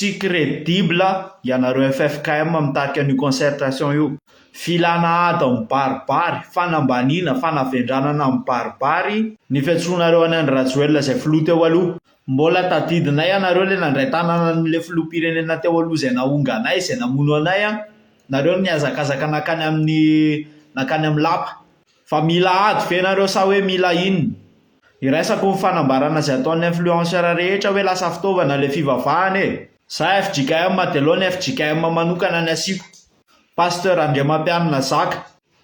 Tsy credible ianareo ffkm mitarika an'io concertation io. Filana ady mibaribary, fanambaniana, fanavendranana mibaribary ny fiantsoanareo an'i Andry Rajoelina izay filoha teo aloha. Mbola tadidinay ianareo ilay nandray tanana an'ilay filoham-pirenena teo aloha izay nahonga anay, izay namono anay an! Nareo nihazakazaka nankany amin'ny nankany amin'ny lapa. Fa mila ady ve nareo sa hoe mila inona? Iraisako ny fanambarana izay ataon'ny influenceur rehetra hoe lasa fitaovana ilay fivavahana e! Za fjkm dia aleo ny fjkm manokana ny asiako. Pasteur Andriamampianina Zaka.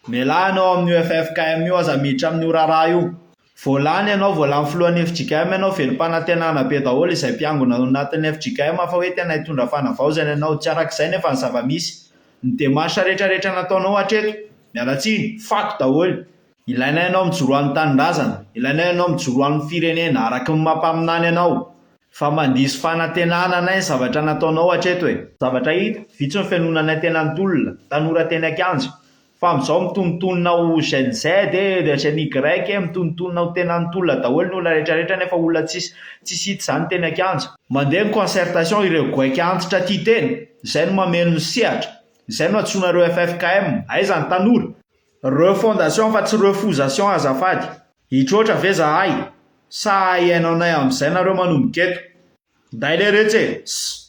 Mialà ianao amin'io ffkm io aza miditra amin'io raharaha io. Vao lany ianao vao lany filohan'ny fjkm ianao velom-panantenana be daholo izay mpiangona ao anatin'ny fjkm fa hoe tena hitondra fanavaozana ianao, tsy arak'izay nefa ny zava-misy. Ny démarche rehetra rehetra nataonao hatreto, miala tsiny, fako daholo. Ilaina ianao mijoro ho an'ny tanindrazana, ilaina ianao mijoro ho an'ny firenena araka ny maha mpaminany anao. Fa mandiso fanantenana anay ny zavatra nataonao hatreto e. Zavatra hita, vitsy ny fihainoana anay tena nitolona, tanora teny an-kianja. Fa amin'izao mitonontonona ho Gen Z e, Gen Y e, mitonontonona ho tena nitolona daholo ny olona rehetra rehetra nefa olona tsisy tsisy hita izany teny an-kianja. Mandeha ny concertation ireo goaika antitra tia tena, izay no mameno ny sehatra, izay no antsoinareo ffkm, aiza ny tanora? Refondation fa tsy refusation azafady. Hitroatra ve zahay sa hahaino anay amin'izay nareo manomboka eto? Nday leretsy e! Ss.